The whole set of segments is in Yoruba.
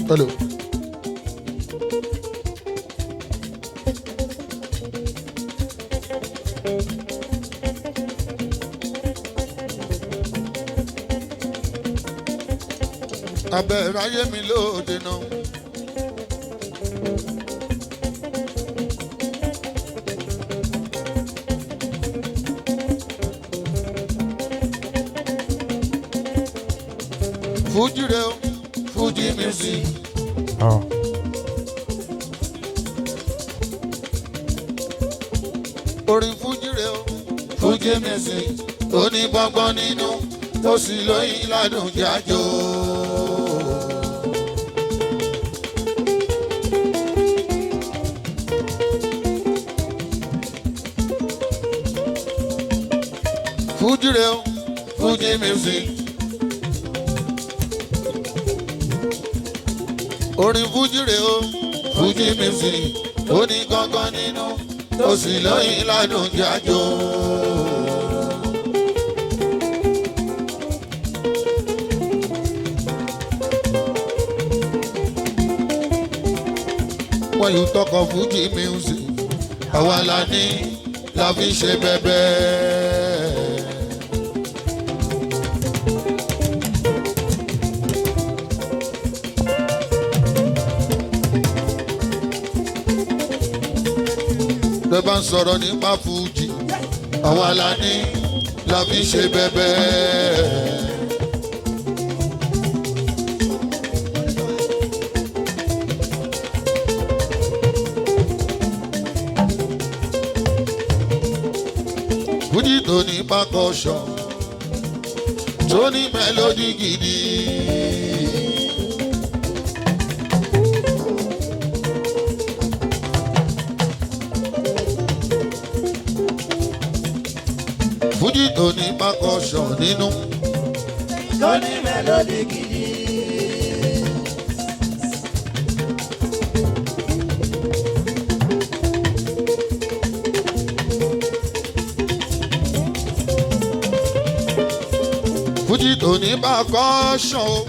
Hello. Abẹ́rẹ́ ayé mi lóde náà. Fuji rẹ o, Fuji music. Orin Fuji rẹ o, Fuji music. Ó ní gbọ́ngbọ́n nínú, tó sì lóyún ládùn jájò. Fuji rẹ o, Fuji music. Orin Fuji rè o, Fuji music, ó ní gángan nínú, tó sì lóyún ládùn jájò. When you talk of Fuji music, àwa la ní la fi ṣe bẹ́bẹ́. Tẹ́ bá ń sọ̀rọ̀ nípa Fuji, àwa la ní la fi ṣe bẹ́bẹ́. Fuji tó ní percussion, tó ní melody gidi. Fuji tó ní percussion nínú. Tó ní mélòdì gidi. Fuji tó ní percussion o,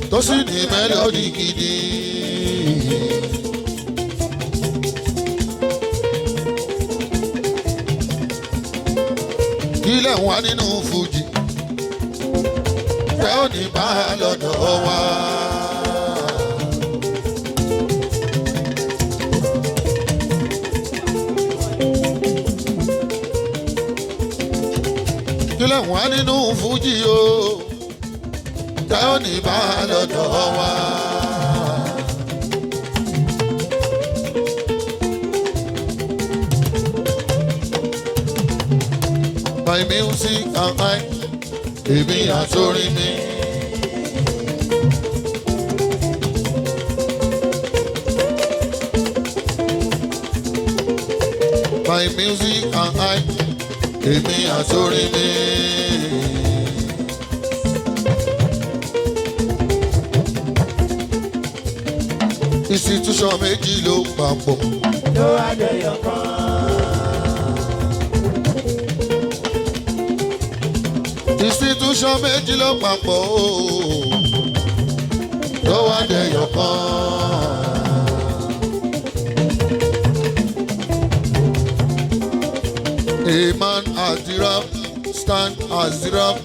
tó sì ní melody gidi. Kílẹ̀ wá nínú Fuji, tẹ́ ò ní bá a lọ́dọ̀ wa. Kílẹ̀ wá nínú Fuji o, tẹ́ ò ní bá a lọ́dọ̀ wa. My music and I, èmi àtòrí mi. My music and I, èmi àtòrí mi. Institution méjì ló papọ̀. Tó àjọyọ̀ kan. Institution méjì ló papọ̀ ooo tó wá dẹyọ̀ kan. A man at the rock stand as the rock.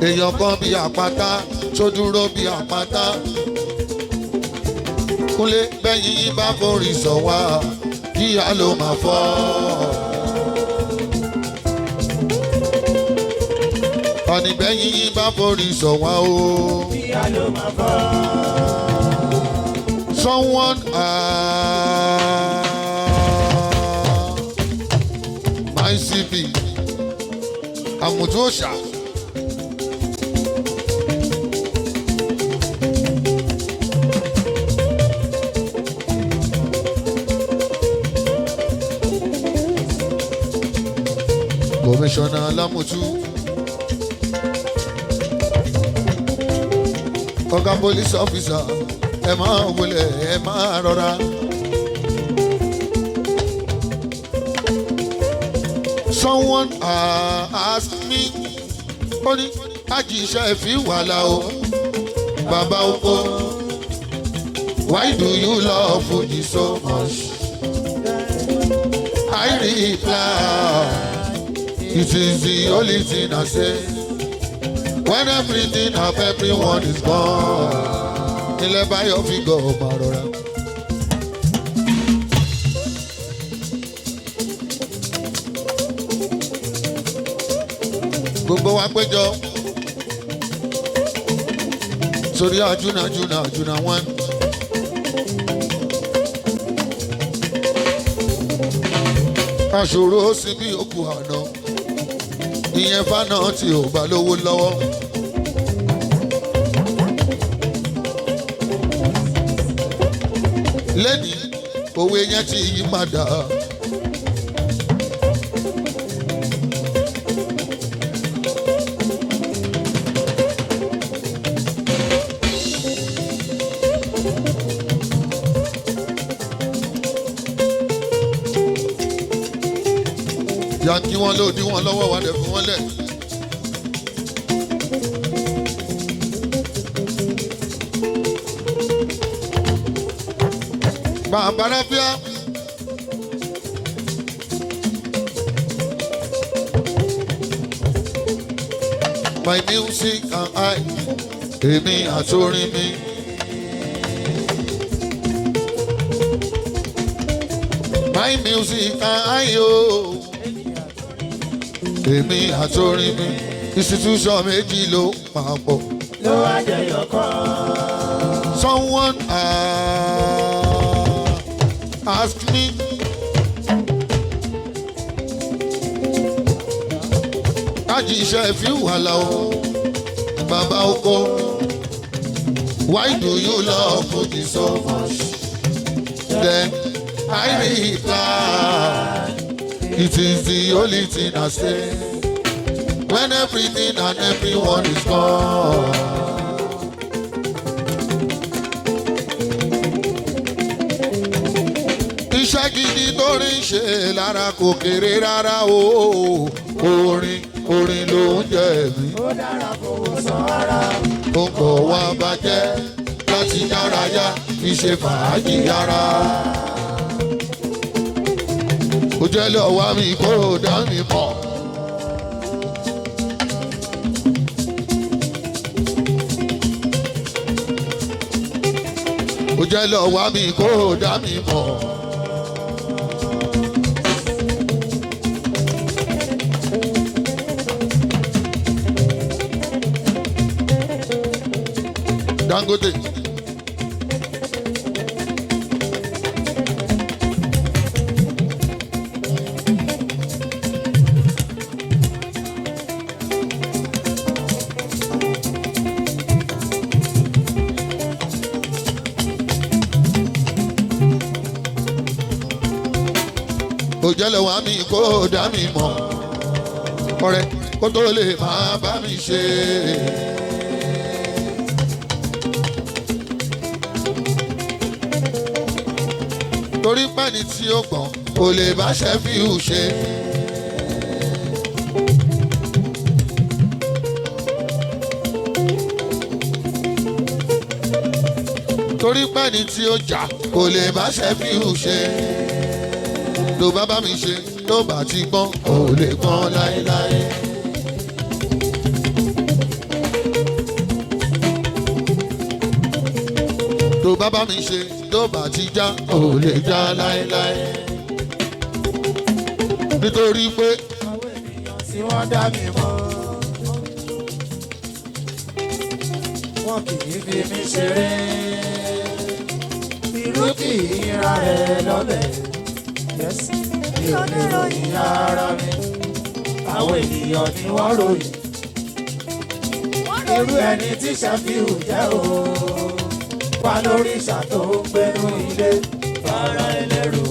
Èèyàn kan bí àpáta tó dúró bí àpáta. Kúnlé bẹ́yìn yín bá forí sọ wá kí á ló máa fọ́. Ọ̀nì bẹ́yìn yín bá forí sọ wá o. Kí á ló máa fọ́. Someone my CP àmùtú òòṣà. Kọmíṣánná Lámùtú. Ọ̀gá police officer, ẹ máa wọlé, ẹ máa rọra. Someone asked me, ó ní ajíṣẹ́ fi wàhálà o, bàbá oko, why do you love Fuji so much? I reply, it is the only thing I say. When everything of everyone is gone, ilẹ̀ báyọ̀ fi gọ̀ ọmọ rọra. Gbogbo wa péjọ sórí àjùnà jùnà jùnà wọn. Aṣòro ó sì bí òkú àná, ìyẹn fáná tí ò bá lówó lọ́wọ́. Lẹ́ni òwe yẹn ti yí padà. Yankí wọn ló dí wọn lọ́wọ́ wà dẹ̀ fún wọn lẹ̀. Bàbá Ráfíà. My music and I, èmi àtòrin mi. My music and I, oh, èmi àtòrin mi. Institution méjì ló papọ̀. Ló wá jẹyọ kan. Someone ask me. Kájí iṣẹ́ fi wàhálà o, bàbá oko. Why do you love Fuji so much? Then I reply, it is the only thing I say. When everything and everyone is gone. Iṣẹ́ gidi tó rí ṣe lára kò kéré rárá o. Orin orin ló ń jẹ mí. Ó dára fowó san ara. Ó ń bọ̀ wá bàjẹ́ láti dárayá fi ṣe fàájì ara. Ó jẹ́ lọ wá mi kó o dá mi mọ̀. Ó jẹ́ lọ wá mi kó o dá mi mọ̀. Dangote. Òjẹ́lẹ̀ wá mi kó o dá mi mọ̀, ọ̀rẹ́ kó tó lè máa bá mi ṣe. Torí pẹ́ni tí ó gbọ̀n kò lè bá Ṣẹ́fíù ṣe. Torí pẹ́ni tí ó jà kò lè bá Ṣẹ́fíù ṣe. Tó bá bá mi ṣe tó bá ti gbọ́n kò lè gbọ́n láéláé. Tó bá bá mi ṣe tó bá ti já ò lè já láéláé. Nítorí pé Àwọn ènìyàn tí wọ́n dá mi mọ̀. Wọn kì í fi mí ṣeré. Irú kì í ra rẹ̀ lọ́bẹ̀. Yes, mi ò lè ròyìn ara mi. Àwọn ènìyàn ni wọ́n ròyìn. Irú ẹni tí Ṣẹ́fíù jẹ́ o. Wá lórí ìṣà tó ń gbénú ilé. Fara ẹlẹ́rù.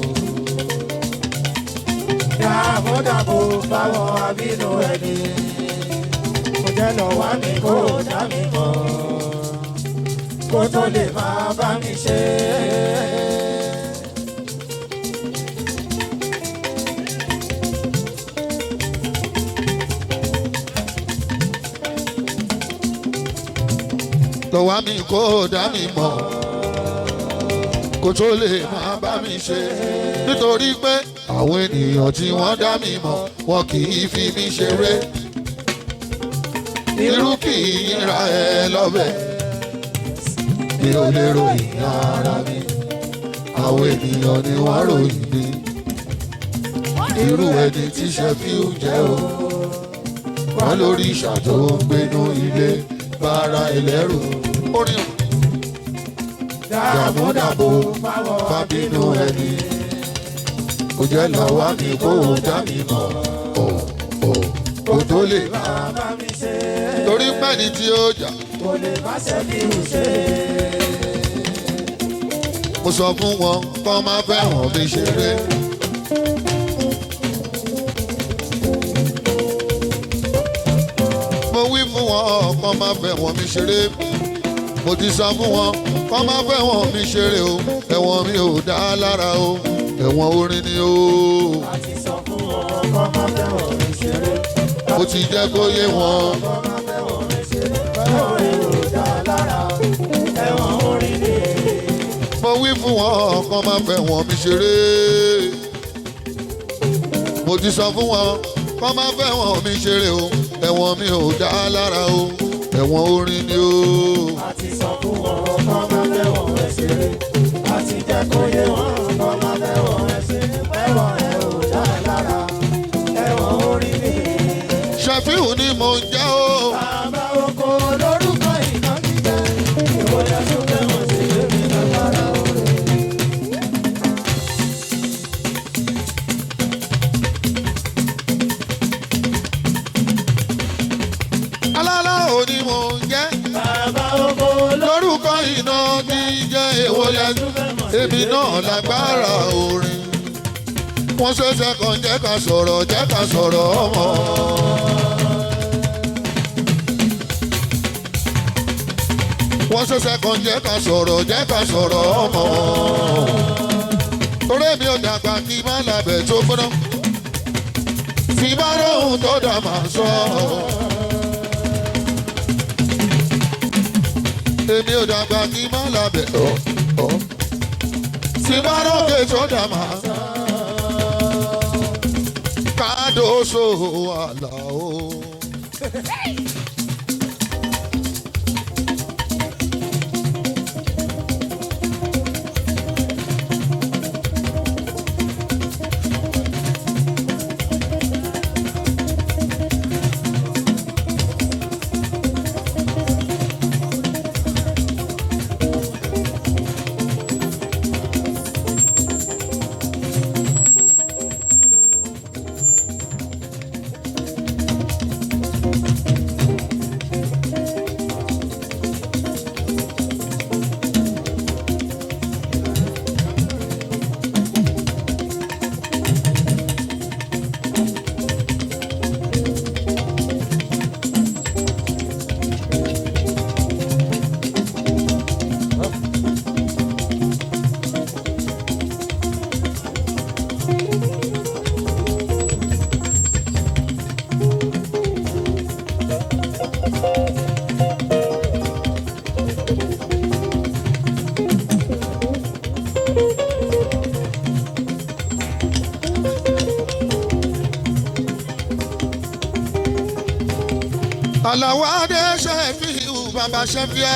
Dààmú dàbò báwọn abínú ẹni. Kò jẹ́ lọ wá mi kó dá mi mọ̀. Kó tó lè máa bá mi ṣe. Lọ́wọ́ mi kó dá mi mọ̀ kó tó lè máa bá mi ṣe. Nítorí pé àwọn ènìyàn tí wọ́n dá mi mọ̀ wọn kì í fi mí ṣeré. Irú kì í ra ẹ lọ́bẹ̀. Mi ò lè ròyìn ara mi. Àwọn ènìyàn ni wọ́n ròyìn mi. Irú ẹni tí Ṣẹ̀fíù jẹ́ o. Wọ́n lórí ìṣà tó ń gbénú ilé bára ẹlẹ́rù. Orin dààmúdàbò fábínú ẹni. Kò jẹ́ lọ́wọ́ mi kó o dá mi mọ̀ ọ̀ ọ̀ kó tó lè. Bàbá mi ṣe. Torí pẹ́ni tí ó jà. Kò lè bá Ṣẹ̀fíù ṣe. Mo sọ fún wọn kọ́ máa fẹ́ hàn mi ṣeré. Mo wí fún wọn kọ́ máa fẹ́ wọn mi ṣeré. Mo ti sọ fún wọn kọ́ máa fẹ́ wọn mi ṣeré o. Ẹ̀wọ̀n mi ò dá lára o. Ẹ̀wọ̀n orin ni o. A ti sọ fún wọn kọ́ máa fẹ́ wọn mi ṣeré. Mo ti jẹ́ kó yé wọn. Kọ́ máa fẹ́ wọn mi ṣeré. Ẹ̀wọ̀n rẹ̀ ò dá lára. Ẹ̀wọ̀n orin ni. Mo wí fún wọn kọ́ máa fẹ́ wọn mi ṣeré. Mo ti sọ fún wọn kọ́ máa fẹ́ wọn mi ṣeré o. Ẹ̀wọ̀n mi ò dá lára o. Ẹ̀wọ̀n orin ni o. A ti sọ fún wọn kọ́ máa fẹ́ wọn mi ṣeré. A ti jẹ́ kó yé wọn kọ́ máa fẹ́ wọn mi ṣeré. Ẹ̀wọ̀n rẹ̀ ò dá lára. Ẹ̀wọ̀n orin ni. Ṣẹ̀fíù ni mò ń jẹ́ o. Bàbá oko lórúkọ ìnagijẹ. Ìwọ yẹn tún fẹ́ wọn sí èmi lágbára orin. Alálá ò ní mò ń jẹ́. Bàbá oko Lórúkọ iná kí jẹ́ èwo lẹ́nu. Èmi náà lágbára orin. Wọ́n ṣẹ̀ṣẹ̀ kan jẹ́ ká sọ̀rọ̀ jẹ́ ká sọ̀rọ̀ ọmọ. Wọ́n ṣẹ̀ṣẹ̀ kan jẹ́ ká sọ̀rọ̀ jẹ́ ká sọ̀rọ̀ ọmọ. Torí èmi ò dàgbà kí má labẹ̀ tó gbóná. Tí bá róhùn tó dà máa sọ. Èmi ò dàgbà kí má labẹ̀ ọ̀ ọ̀. Tí bá rókè tó dà máa sọ. Kádóso àlàó. Àlàó Adé Ṣẹ̀fíù bàbá Ṣẹ̀fíà.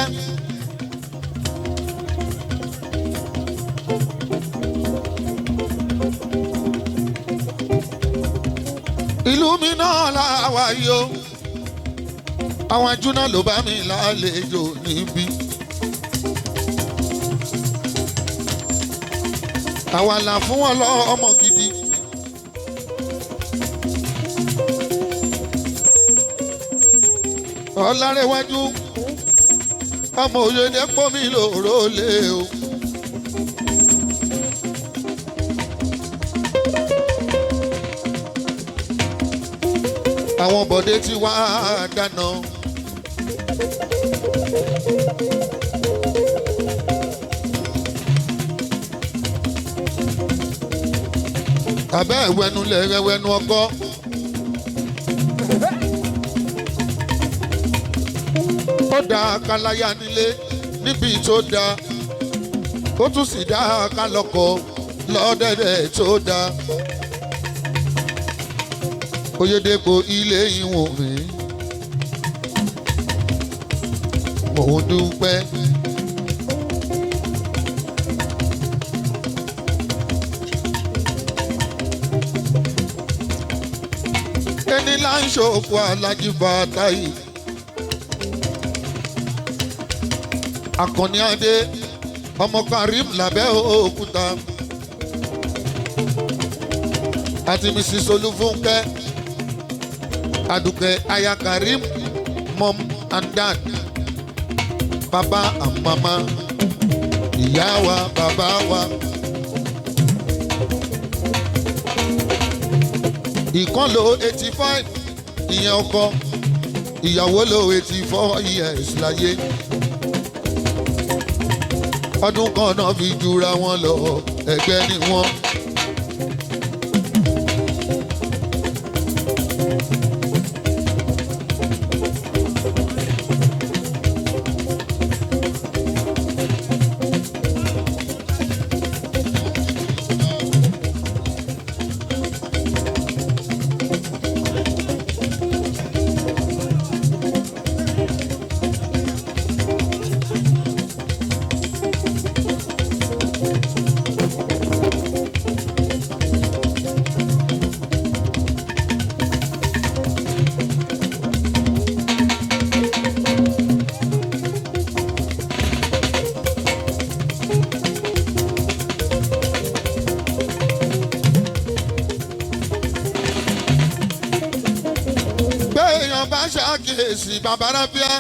Ìlú mi náà làwà yìí o. Àwọn ajúná ló bá mi lálejò níbí. Àwa là fún wọn lọ́mọ gidi. Ọlárẹ̀wájú ọmọ òyìnbó pọ̀ mí lòró lé o. Àwọn bọ̀dé ti wá dáná. Abẹ́ ìwẹ̀nu lẹ̀rẹ̀wẹ̀nu ọkọ. Ó dáa ká láya nílé níbi tó dáa, ó tún sì dáa ká lọ́kọ lọ́dẹ̀dẹ̀ tó dáa. Oyèdèpò ilé ìwọ̀n mi, mò ń dúpẹ́. Ẹni là ń ṣòkò Alájí Fàtáì. Akànní Adé ọmọ Karim lábẹ́ òkúta àti Mrs Olúfúnkẹ́ Àdùkẹ́ aya Karim, mom and dad, bàbá and mama, ìyá wa, bàbá wa. Ìkan lò 85, ìyẹn ọkọ ìyàwó lò 84 years láyé. Ọdún kan náà fi jura wọn lọ, ẹgbẹ́ ni wọ́n. Béèyàn bá ṣàkíyèsí bàbá rábíà,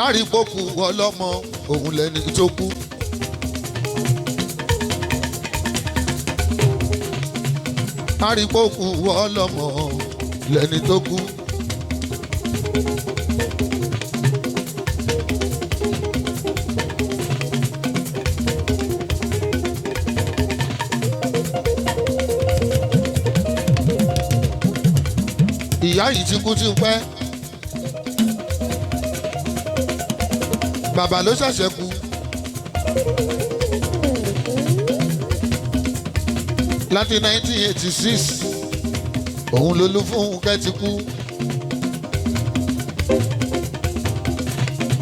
àríkòkù ọlọ́mọ òun lẹni tó kú. Àríkòkù ọlọ́mọ lẹni tó kú. Ìyá yìí ti kú ti pẹ́, bàbá ló ṣẹ̀ṣẹ̀ kú. Láti 1986 òun lolúfúnkẹ́ ti kú.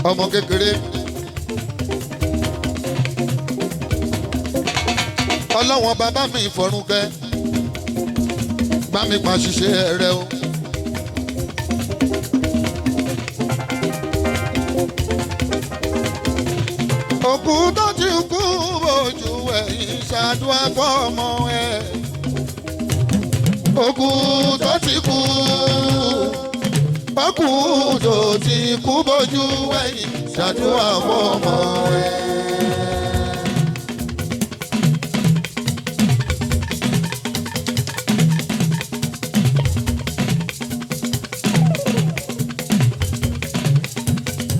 Ọmọ kékeré, ọlọ́wọ́n bàbá mi ìfọ̀rúnkẹ́ bá mi pa ṣiṣẹ́ rẹ o. Òkú tó ti kú ojú ẹ̀yìn ṣàdúrà fọ́mọ ẹ̀. Òkú tó ti kú, òkú tó ti kú bójú ẹ̀yìn ṣàdúrà fọ́mọ ẹ̀.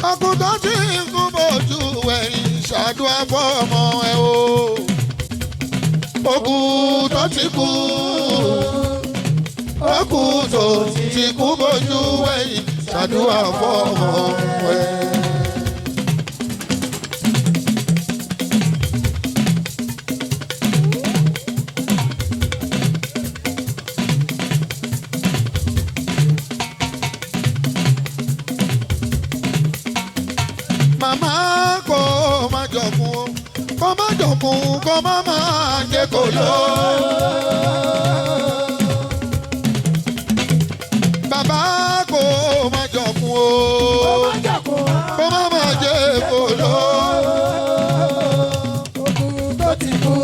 Òkú tó ti kú bójú ẹ̀yìn ṣàdúrà fọ́mọ ẹ̀ o. Òkú tó ti kú, òkú tó ti kú bójú ẹ̀yìn ṣàdúrà fọ́mọ ẹ̀. Màmá kò má jọkun o, kò má jọkun, kò má má jẹ́ kó lọ. Bàbá kò má jọkun o, kò má má jẹ́ kó lọ. Òkú tó ti kú,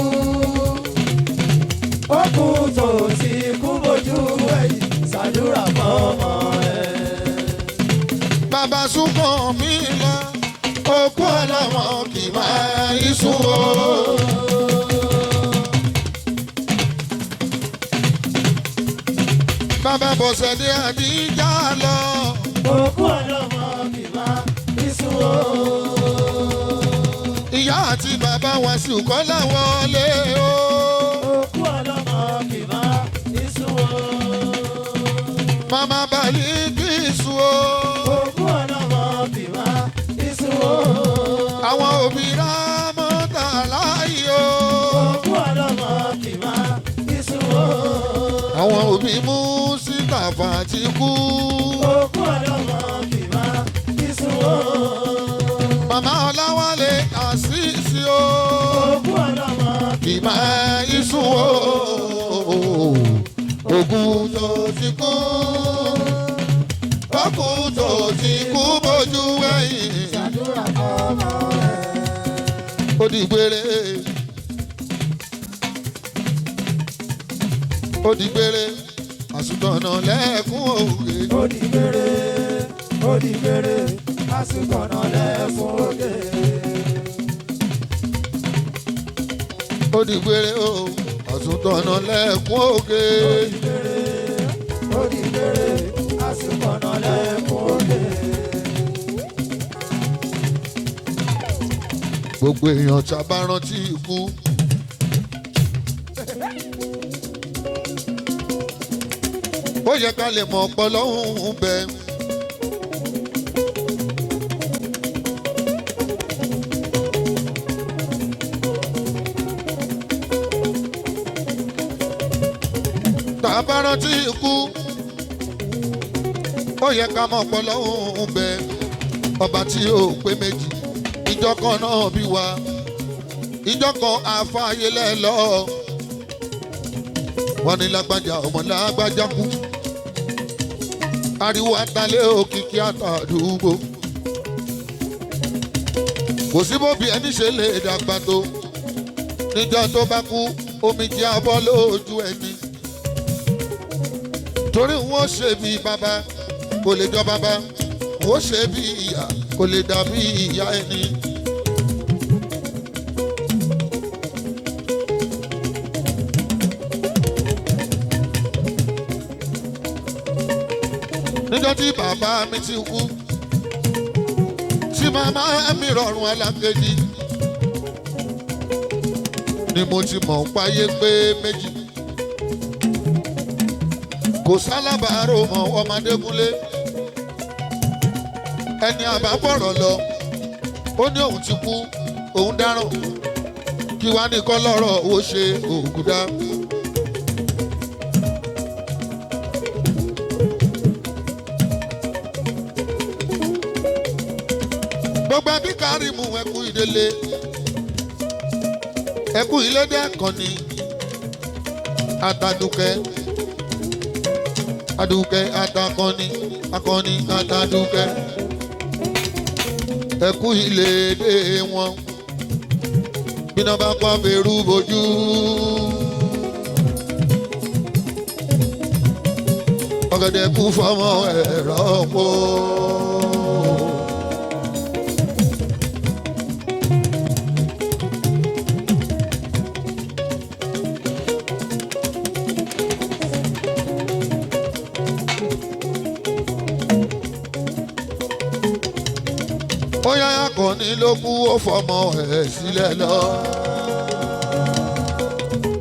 òkú tó ti kú bójú ẹ̀yìn ṣàdúrà fọ́mọ ẹ̀. Bàbá sunkàn mi lọ, òkú ọlọ́mọ kì máa í sùn o. Bàbá Bọ̀sẹ̀dé Àdíjà lọ. Òkú ọlọ́mọ kì máa í sùn o. Ìyá àti bàbá wa sì kọ́ láwọn lé o. Òkú ọlọ́mọ kì máa í sùn o. Màmá Bàlí kì í sùn o. Òkú Àwọn òbí mú síta ti kú. Òkú ọlọ́mọ kì máa kí sùn ó. Màmá Ọláwálé Àṣìṣe o. Òkú ọlọ́mọ Kì máa ìsún o. Ògùn tó ti kú. Òkú tó ti kú bójú wẹ̀yìn. Ṣàdúrà fọ́mọ rẹ̀. Ó di gbére. Ó di gbére. Àsùntànà lẹ́ẹ̀kún òkè. Ó di gbére, ó di gbére, àsùnkànnà lẹ́fún òkè. Ó di gbére o. Àsùntànà lẹ́ẹ̀kún òkè. Ó di gbére, ó di gbére, àsùnkànnà lẹ́fún òkè. Gbogbo èèyàn tá a bá rántí ikú. Ó yẹ ká lè mọ̀ ọpọlọ ń bẹ. Tá a bá rántí ikú. Ó yẹ ká mọ̀ ọpọlọ ń bẹ. Ọba tí ó pé méjì, ìjọ kan náà bí wa, ìjọ kan àfààyè lọ. Wọ́n ní lágbájá ọmọ lágbájá kú, ariwo atalé òkìkí àtàdúgbò. Kò sí bóbi ẹni ṣe lè dàgbà tó, níjọ́ tó bá kú omi jẹ́ abọ́ lójú ẹni. Torí wọ́n ṣe bí bàbá kò lè jọ bàbá, wọ́n ṣe bí ìyá kò lè dàbí ìyá ẹni. Níjọ́ tí bàbá mi ti kú, tí màmá mi rọrùn alákejì, ni mo ti mọ̀ ń páyé pé méjì. Kò sálábàárò mọ́ ọmọdékúnlé. Ẹni àbá bọ̀rọ̀ lọ, ó ní òun ti kú, òun dáràn. Kí wàá ní kọ́ lọ́rọ̀ ó ṣe ògùdá. Gbogbo ẹbí Kárìmù, ẹkú ìdílé, ẹkú ìlédè Àkànní àtàdùkẹ́, àdùkẹ́ àtàkọ́ni, akọni àtàdùkẹ́, ẹkú ìlédè wọn. Bíná bá pa fèrú bojú. Ọ̀gẹ̀dẹ̀ kú fọmọ ẹ̀rọ pọ̀. Ó yá, Àkànní ló kú, ó fọmọ ẹ̀ sílẹ̀ lọ.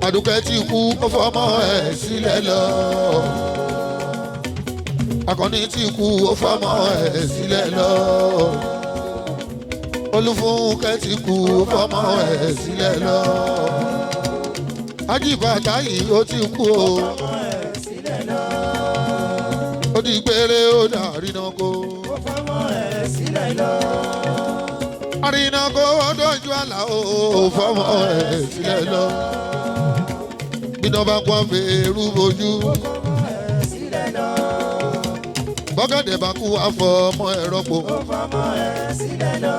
Àdùkẹ́ ti kú, ó fọmọ ẹ̀ sílẹ̀ lọ. Àkànní ti kú, ó fọmọ ẹ̀ sílẹ̀ lọ. Olúfúnkẹ́ ti kú, ó fọmọ ẹ̀ sílẹ̀ lọ. Ajíbàtà yìí ó ti kú o. Fọmọ ẹ̀ sílẹ̀ lọ. Ó di gbére, ó dàrí náà kó. Ó fọmọ ẹ̀ sílẹ̀ lọ. Àrìnàkó ọdọ́jú àlà ó fọmọ ẹ̀ sílẹ̀ lọ. Bíná bá pọ́n fèrú bojú. Ó fọmọ ẹ̀ sílẹ̀ lọ. Bọ́gẹ̀dẹ̀ bá kú àfọ ọmọ ẹ̀ rọ́pò. Ó fọmọ ẹ̀ sílẹ̀ lọ.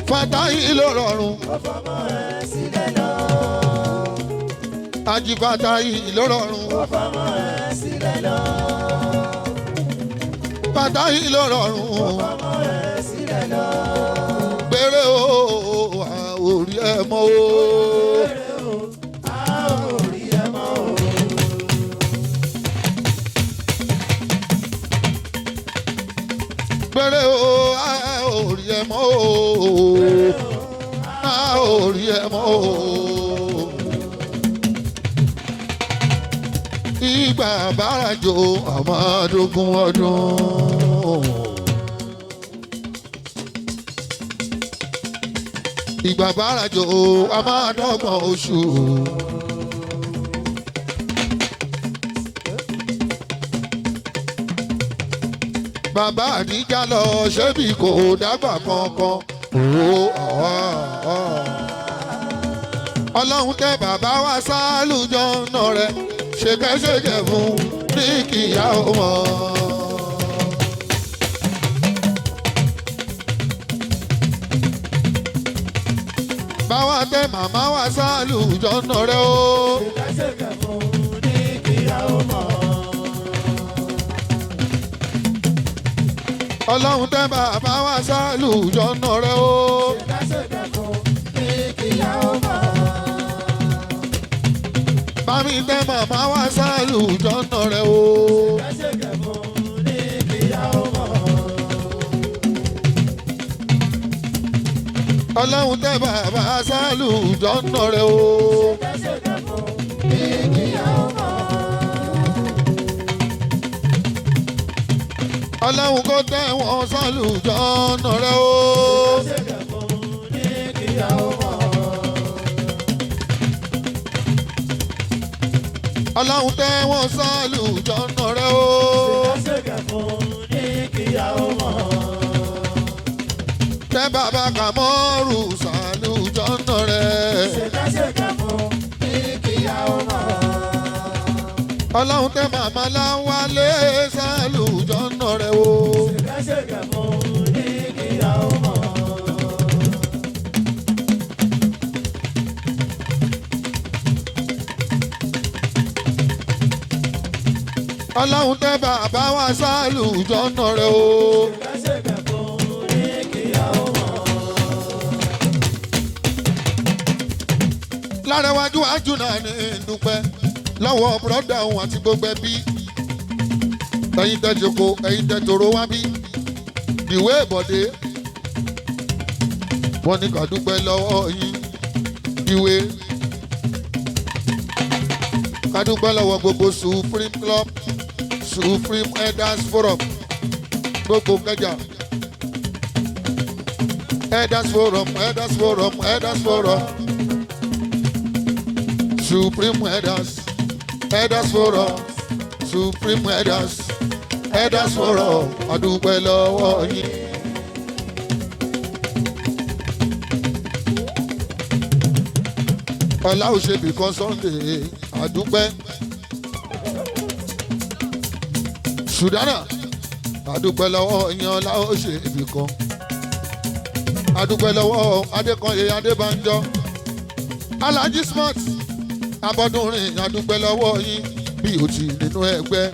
Fàtáyì ló rọrùn. Ó fọmọ ẹ̀ sílẹ̀ lọ. Ajífàtáyì ló rọrùn. Ó fọmọ ẹ̀ sílẹ̀ lọ. Fàtáyì ló rọrùn. Ó fọmọ ẹ̀ sílẹ̀ lọ. Gbére o, orí ẹ̀ mọ́ o. Gbére o, a ò rí ẹ mọ́ o. Gbére o, a ò rí ẹ mọ́ o. A ò rí ẹ mọ́ o. Ìgbà bàràjò àmọ́dógún ọdún. Ìgbà bàràjò àmọ́dọ́gbọ̀n oṣù. Bàbá àdíjà lọ ṣébì kò dágbà kankan. Ọlọ́run tẹ bàbá wa sálùjọ náà rẹ̀ ṣèkẹ́ṣèkẹ́ fún ní kíyà ó mọ̀. Báwa tẹ màmá wa sálùjọ náà rẹ̀ o. Ṣèkẹ́ṣèkẹ́ fún ní kíyà ó mọ̀. Ọlọ́run tẹ bàbá wa sálùjọ náà rẹ̀ o. Ṣèkẹ́ṣèkẹ́ fún ní kíyà ó mọ̀. Bámi tẹ màmá wa sálùjọ náà rẹ̀ o. Ṣèkẹ́ṣèkẹ́ fún ní kíyà ó mọ̀. Ọlọ́run tẹ bàbá sálùjọ náà rẹ̀ o. Ṣèkẹ́ṣèkẹ́ fún ní kíyà ó mọ̀. Ọlọ́run kò tẹ wọn sálùjọ náà rẹ̀ o. Ṣèkẹ́ṣèkẹ́ fún ní kíyà ó mọ̀. Ọlọ́run tẹ wọn sálùjọ náà rẹ̀ o. Ṣèkẹ́ṣèkẹ́ fún ní kíyà ó mọ̀. Tẹ bàbá Kàmọ́rù sálùjọ náà rẹ̀. Ṣèkẹ́ṣèkẹ́ fún ní kíyà ó mọ̀. Ọlọ́run tẹ màmá Láwálé sálùjọ náà rẹ̀ o. Ṣèkẹ́ṣèkẹ́ fún ní kíyà ó mọ̀. Ọlọ́run tẹ bàbá wa sálùjọ náà rẹ̀ o. Ṣèkẹ́ṣèkẹ́ fún ní kíyà ó mọ̀. Lárẹ̀wájú àjùnà ní dúpẹ́ lọ́wọ́ bùrọ́dà òun àti gbogbo ẹbí. Ẹ̀yin tẹ́ jòkó, ẹ̀yin tẹ́ tòró wá bí. Ìwé ìbọ̀dé. Wọ́n ní ká dúpẹ́ lọ́wọ́ yín. Ìwé. Ká dúpẹ́ lọ́wọ́ gbogbo Supreme Club, Supreme Elders Forum, gbogbo Kẹjà. Elders Forum, Elders Forum, Elders Forum. Supreme Elders, Elders Forum, Supreme Elders, Elders Forum, adúpẹ́ lọ́wọ́ yín. Ọlá òṣèbí kan Sunday, adúpẹ́. Sùdánà, adúpẹ́ lọ́wọ́ yín. Ọlá òṣèbí kan. Adúpẹ́ lọ́wọ́ Adékanyè Adébánjọ. Alhaji Smart Abọ́dúnrin, adúpẹ́ lọ́wọ́ yín bí o ti nínú ẹgbẹ́.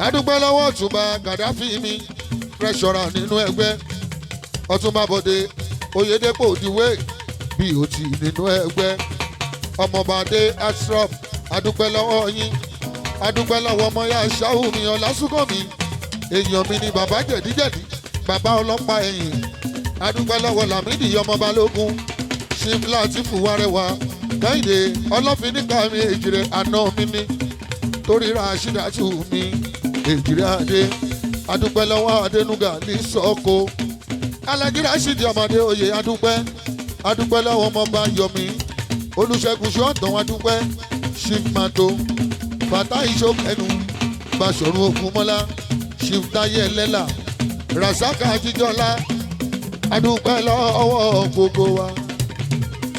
Adúpẹ́ lọ́wọ́ Ọ̀túnba Gàdáfì mi, treasurer nínú ẹgbẹ́. Ọ̀túnba Bọ̀dé Oyèdèpọ̀ Òdìwé bí o ti nínú ẹgbẹ́. Ọmọọba Adé Ashraf, adúpẹ́ lọ́wọ́ yín. Adúpẹ́ lọ́wọ́ ọmọya Ṣáhù mi, Ọlásùnkànmí, èèyàn mi ni bàbá jẹ̀díjẹ̀dí, bàbá ọlọ́pàá ẹ̀yìn. Adúpẹ́ lọ́wọ́ Lámìdí ọmọ Balógun, Chief Látìfù Wárẹwà Kẹ́hìndé ọlọ́fin níka mi, èjìrè àná mi ní torí Rashidatu mi, èjìrè adé. Adúpẹ́ lọ́wọ́ Adénúgà ní sọ́kò, Alájí Rashidi ọmọdé oyè, adúpẹ́. Adúpẹ́ lọ́wọ́ ọmọọba Yomi Olùṣègùn Ṣọ́ọ̀tàn, adúpẹ́. Chief Mato Fatai Ṣókẹ́nu Basọ̀run Ògúnmọ́lá, Chief Táyé Ẹlẹ́là, Rasaka Ajíjọ́lá, adúpẹ́ lọ́wọ́ gbogbo wa.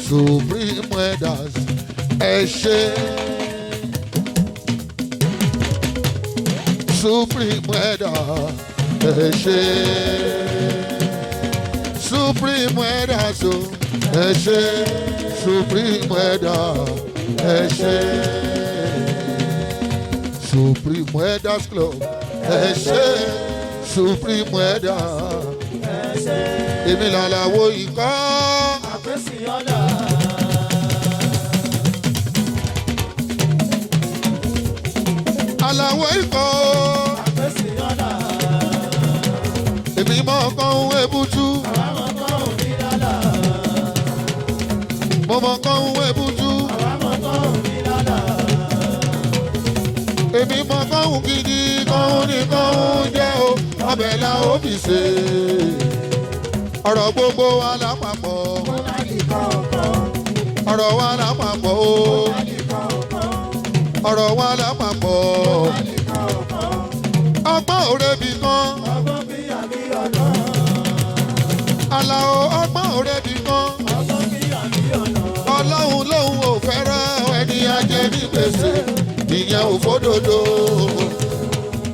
Supreme Elders, ẹ ṣé. Supreme Elders, ẹ ṣé. Supreme Elders o, ẹ ṣé. Supreme Elders, ẹ ṣé. Supreme Elders Club, ẹ ṣé. Supreme Elders, èmi làlàwo ikọ́. Àpèsè ọ̀la. Àlàwo ikọ́. Àpèsè ọ̀la. Èmi mọ̀ kan ń ebútú. Àwọn ọmọ òní lálà. Mo mọ̀ kan ń ebútú. Àwọn ọmọ òní lálà. Èmi mọ̀ kan ń gidi kan ń ní kan ń jẹ́ o. Ọbẹ̀ la ó fi ṣe. Ọ̀rọ̀ gbogbo wa lápapọ̀. Ó má di kọ̀ọ̀kan. Ọ̀rọ̀ wa lápapọ̀ o. Má di kọ̀ọ̀kan. Ọ̀rọ̀ wa lápapọ̀. Má di kọ̀ọ̀kan. Ọgbọ́n òrebi kan. Ọlọ́run lòun ò fẹ́ràn ẹni ajẹ́ ní gbèsè, ìyẹn ò fódodo.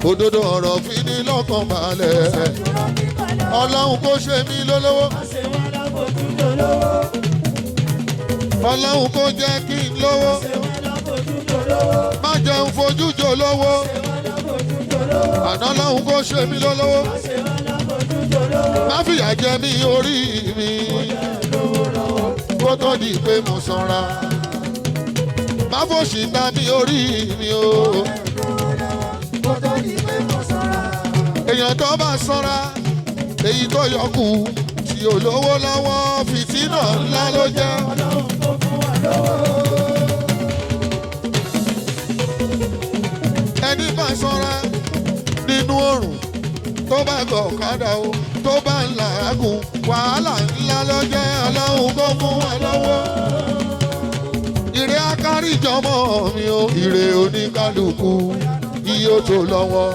Òdodo ọ̀rọ̀ fi ní lọ́kàn balẹ̀. Ọlọ́run kò ṣe mí lólówó. Ọlọ́run kò jẹ́ kí n lówó. Má jẹun fojú jò lówó. Àná ọlọ́run kò ṣe mí lólówó. Má fìyà jẹ mí orí mi. Kó tó di pé mo sanra. Má fòṣì ta mí orí mi o. Èèyàn tó bá sanra, èyí tó yọkù tí olówó lọ́wọ́, fìtínà ńlá ló jẹ́. Ẹni bá sanra nínú òrùn tó bá gọ̀ ọ̀kadà o, tó bá ń làágùn, wàhálà ńlá ló jẹ́. Ọlọ́run kó fún wa lọ́wọ́. Ire akáríjọmọ mi o, ire oníkálukú iye tó lọ́wọ́.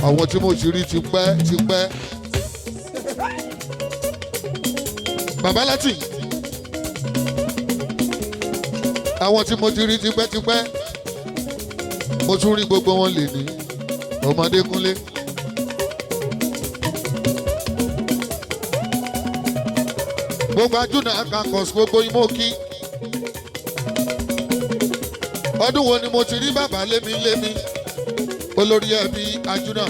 Àwọn tí mo ti rí ti pẹ́ ti pẹ́. Bàbá láti àwọn tí mo ti rí ti pẹ́ ti pẹ́. Mo tún rí gbogbo wọn lè ní ọmọdé kúnlé. Gbogbo ajúnà kankọ̀s gbogbo imókí. Ọdún wo ni mo ti rí bàbá lémi lémi olórí ẹbí ajúnà.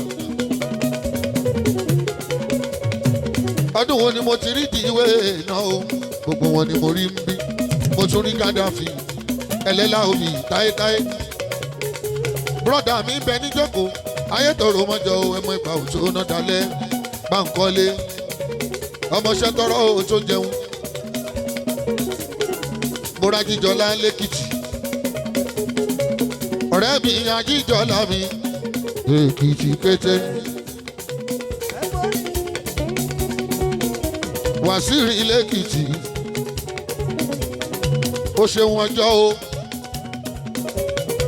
Ọdún wo ni mo ti rí ìdíwé náà o, gbogbo wọn ni mo rí ń bí. Mo tún rí Gàdáfì ẹlẹ́lá omi táyétáyé. Bùrọ̀dá mi ń bẹ níjókòó ayétòrò mọ́jọ ẹmọ ìgbà òtó náà dalẹ̀ báńkọ́lé ọmọọṣẹ́ tọrọ ò tó jẹun. Mo ra Jíjọlá lẹ́kìtì, ọ̀rẹ́ mi Ajíjọlá mi Èkìtì kété. Wàsíìrì lẹ́kìtì, ó ṣeun ọjọ́ o.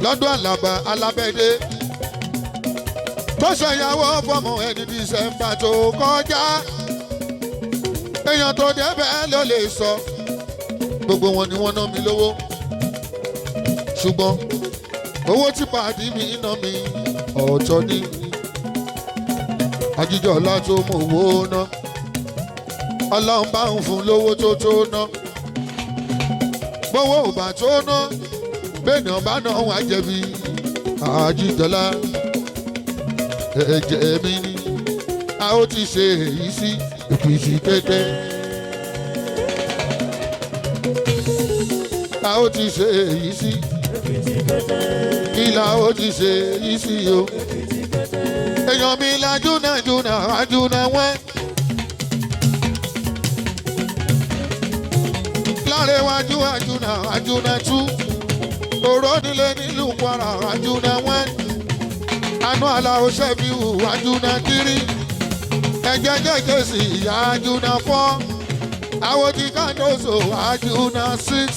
Lọ́dún Àlàbà Alábẹ́dé tó ṣèyàwó fọmọ ẹni Dísẹ́mbà tó kọjá, èèyàn tó débẹ̀ ló lè sọ. Gbogbo wọn ni wọ́n ná mi lówó, ṣùgbọ́n owó tí pàdé mi ná mi ọ̀tọ̀ ni. Ajíjọlá tó mọ owó ná, Ọlọ́run bá ń fún lówó tó tó ná. Gbowó ò bá tó ná, bẹ́ẹ̀ni ọba náà wà jẹ̀bi. Ajíjọlá ẹ̀jẹ̀ mi ni a ó ti ṣe èyí sí Èkìtì kété. A ó ti ṣe èyí sí kí la ó ti ṣe èyí sí o. Èèyàn mi la júnà júnà àjúnà wẹ́n. Lárẹ̀wájú àjúnà àjúnà tú. Òró nílé nílùú Kwara àjúnà wẹ́n. Anú àlàó ṣẹ́fíù àjúnà tírí. Ẹ̀jẹ̀ jẹ́jẹ́ sí àjúnà fọ́. Àwòdì kàdóso àjúnà 6,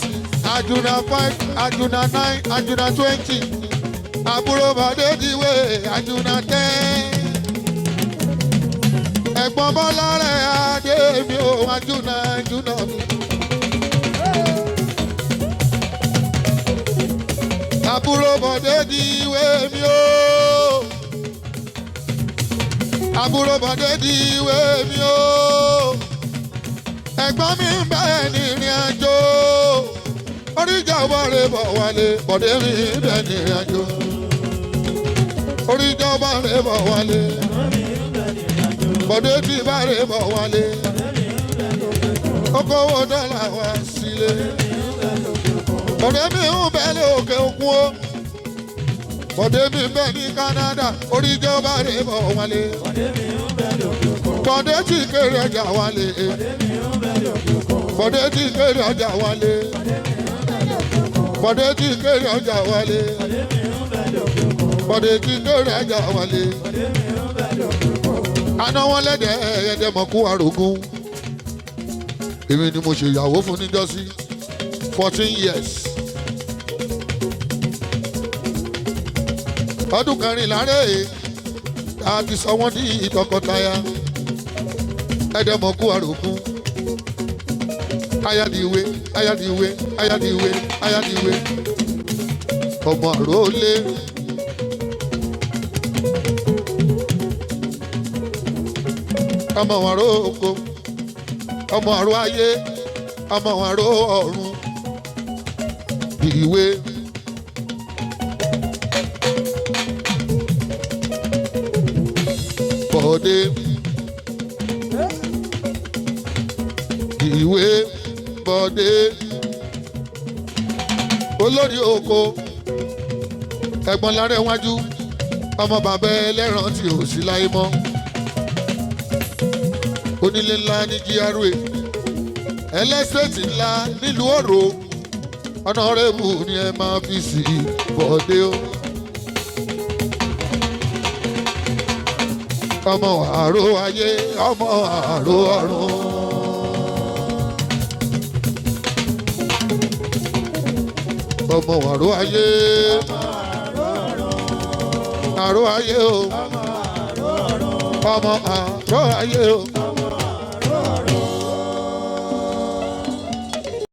àjúnà 5, àjúnà 9, àjúnà 20. Àbúrò bàdé diwé àjúnà 10. Ẹ̀gbọ́n Bọ́lá rẹ̀ adé mi ò àjúnà àjúnà mi. Àbúrò bọ̀dé diwé mi o. Àbúrò bọ̀dé diwé mi o. Ẹ̀gbọ́n mi ń bẹ ní ìrìn àjò. Oríjà bọ̀rẹ̀ bọ̀ wálé, bọ̀dé mi ń bẹ ní ìrìn àjò. Oríjà bọ̀rẹ̀ bọ̀ wálé, bọ̀dé ti bàrẹ̀ bọ̀ wálé. Okòwò dọ́là wá sílé. Bọ̀dé mi ń bẹ ní òkè òkun o. Bọ̀dé mi ń bẹ ní Canada, oríjà bàrẹ̀ bọ̀ wálé. Bọ̀dé ti kéré ọjà wálé. Bọ̀dé ti kéré ọjà wálé. Bọ̀dé ti kéré ọjà wálé. Bọ̀dé ti kéré ọjà wálé. Àná wọn lẹ́dẹ̀ ẹ̀ẹ́dẹ̀ mọ̀kú àrògún. Èmi ni mo ṣe ìyàwó fún níjọ́sí 14 years. Ọdún kẹrìnlá rèé tá a ti sọ wọ́n ní tọkọtaya. Ẹ̀ẹ́dẹ̀ mọ̀kú àrògún. Ayádiwé, ayádiwé, ayádiwé, ayádiwé, ọmọ àrólé. Ọmọ àró oko, ọmọ àró ayé, ọmọ àró ọ̀run, ìwé. Bọ̀dé, ìwé, Bọ̀dé, olórí oko, ẹ̀gbọ́n lára iwájú, ọmọ bàbá ẹlẹ́ran tí ò sí láyé mọ́, onílé ńlá ní GRA, ẹlẹ́sẹ̀tì ńlá nílùú Òrò. Ọ̀nàrẹ́bù ni ẹ máa fi sí Bọ̀dé o. Ọmọ àrò ayé, ọmọ àrò ọ̀run. Ọmọ àrò ayé, àrò ayé o, ọmọ àrò ayé o.